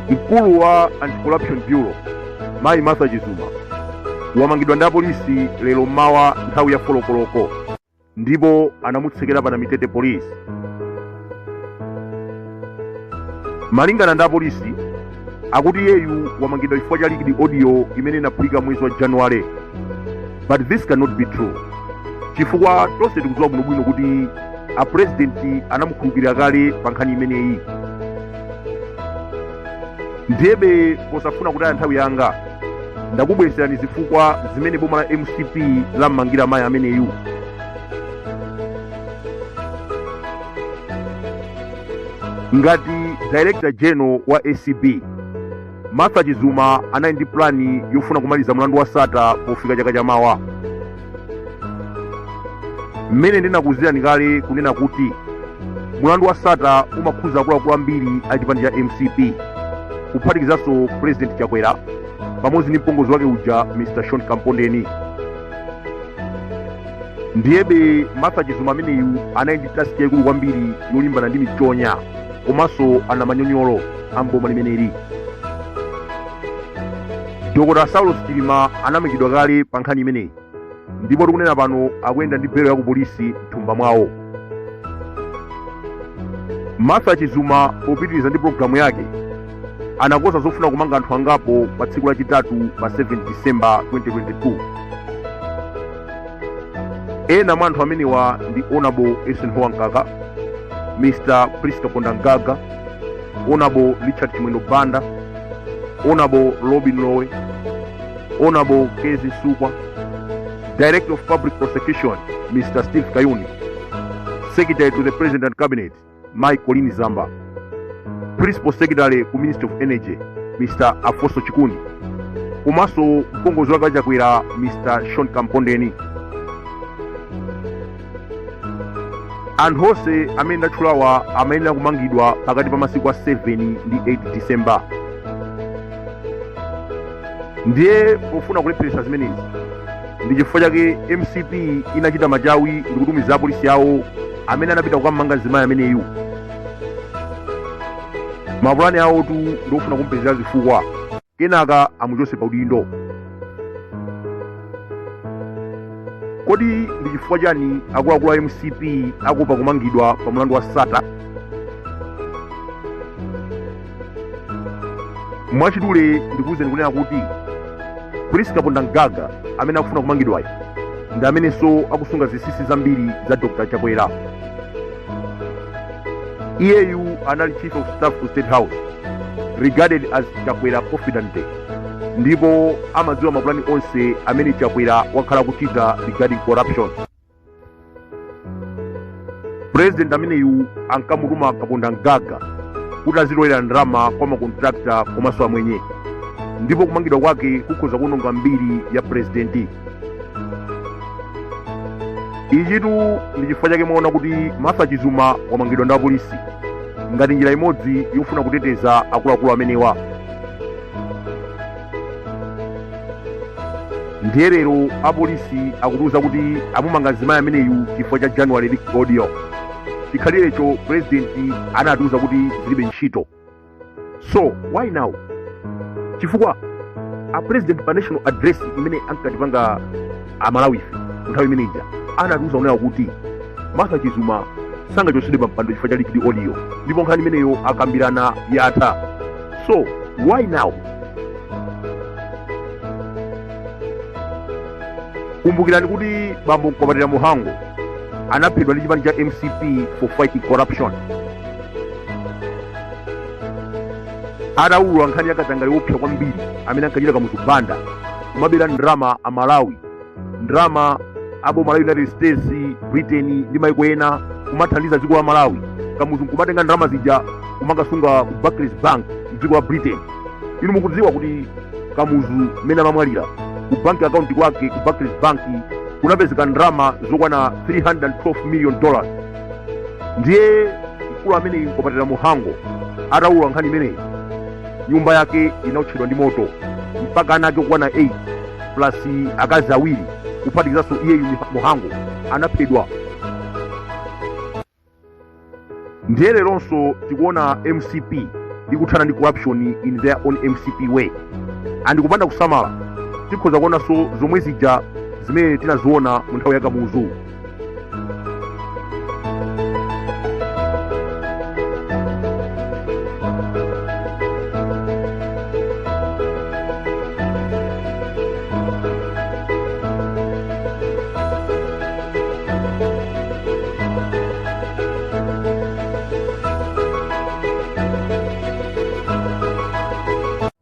Mkulu wa Anti-Corruption Bureau Mayi Martha Chizuma wamangidwa ndi apolisi lero mmawa nthawi ya folokoloko ndipo anamutsekera pa Namitete Police. Malingana ndi apolisi, akuti iyeyu wamangidwa chifukwa cha leaked audio imene inaphulika mwezi wa January. But this cannot be true chifukwa tonse tikudziwa bwinobwino kuti a president anamukhululukira kale pa nkhani imeneyi. Ndiyebe posafuna kutaya nthawi yanga, ndakubweretserani zifukwa zimene boma la mcp lammangira mayi ameneyu. Ngati director general wa acb, Martha Chizuma anali ndi plani yofuna kumaliza mlandu wa Sattar pofika chaka chamawa. Mmene ndinakuuzirani kale kunena kuti mulandu wa Sattar umakhuza akuluakulu ambiri a chipani cha mcp, kuphatikizanso President Chakwera pamodzi ndi mpongozi wake uja Mr Sean Kampondeni. Ndiyebe Martha Chizuma ameneyu anali ndi task yaikulu kwambiri yolimbana ndi michonya komanso anamanyonyolo a mboma limeneli. Dr Saulos Chilima anamangidwa kale pa nkhani imeneyi ndipo tikunena pano akuyenda ndi belo ya ku polisi mthumba mwawo. Martha Chizuma popitiriza ndi pologalamu yake anakonza zofuna kumanga anthu angapo pa tsiku lachitatu pa 7 December 2022. Ena mwa anthu amenewa ndi Honorable Eisenhower Mkaka, Mr Prince Kapondamgaga, Honorable Richard Chimwendo Banda, Honorable Robin Lowe, Honorable Kezzie Msukwa, Director of Public Prosecution Mr Steve Kayuni, Secretary to the President and Cabinet Mai Colleen Zamba, Principal Secretary ku Ministry of Energy Mr Afonso Chikuni, komanso mpongozi wake Chakwera Mr Sean Kampondeni. Anthu onse amene ndatchulawa amayenera kumangidwa pakati pa masiku a 7 ndi 8 December. Ndiye pofuna kulepheretsa zimenezi ndi chifukwa chake mcp inachita machawi ndi kutumiza apolisi awo amene anapita kukamanga mzimayi ameneyu. Mapulani awotu ndi ofuna kumpezera zifukwa kenaka amuchotse pa udindo. Kodi ndi chifukwa chani akuluakulu a mcp akuopa kumangidwa pa mlandu wa Sattar? Mwachidule ndikuwuzeni kunena kuti Prince Kapondamgaga amene akufuna kumangidwayo ndi amenenso akusunga zinsinsi zambiri za Dr Chakwera. Iyeyu anali chief of staff ku State House, regarded as Chakwera confidante, ndipo amadziwa mapulani onse amene Chakwera wakhala akuchita regarding corruption. President ameneyu ankamutuma Kapondamgaga kuti azilowera ndalama kwa makontrakta komanso amwenye, ndipo kumangidwa kwake kukhoza kuononga mbiri ya president. Ichitu ndi chifukwa chake mwaona kuti Martha Chizuma wamangidwa ndi apolisi ngati njira imodzi yofuna kuteteza akuluakulu amenewa. Ndiye lero apolisi akutiuza kuti amumanga mzimayi ameneyu chifukwa cha January leaked audio. Chikhalirecho president anatiuza kuti zilibe ntchito. So why now? Chifukwa a president pa national address imene ankatipanga amalawife nthawi imene ija anatiuza kunena kuti Martha Chizuma sangachotsedwe pa mpando chifukwa cha leaked audio, ndipo nkhani imeneyo akambirana yatha. So why now? Kumbukirani kuti bambo Mkwapatira Muhango anaphedwa ndi chipani cha mcp for fighting corruption. Ataulula nkhani ya katangale wopsa kwambiri amene ankachita Kamuzu Banda, kumabera ndalama a Malawi, ndalama a boma la United States, Britain ndi maiko ena, kumathandiza dziko la Malawi. Kamuzu nkumatenga ndalama zija kumakasunga ku Barclays Bank mdziko la Britain. Inu mukudziwa kuti Kamuzu mmene amamwalira, ku bank account kwake ku Barclays Bank kunapezeka ndalama zokwana 312 million dollars. Ndiye mkulu ameneyi Mkwapatira Muhango ataulula nkhani imeneyi, nyumba yake inaotchedwa ndi moto mpaka ana ake okwana 8 plus akazi awiri kuphatikizanso iyeyu Muhango anaphedwa. Ndiye leronso tikuona mcp ikuthana ndi corruption in their own MCP way, and kupanda kusamala tikhoza kuonanso zomwe zija zimene tinaziona mu nthawi ya Kamuzu.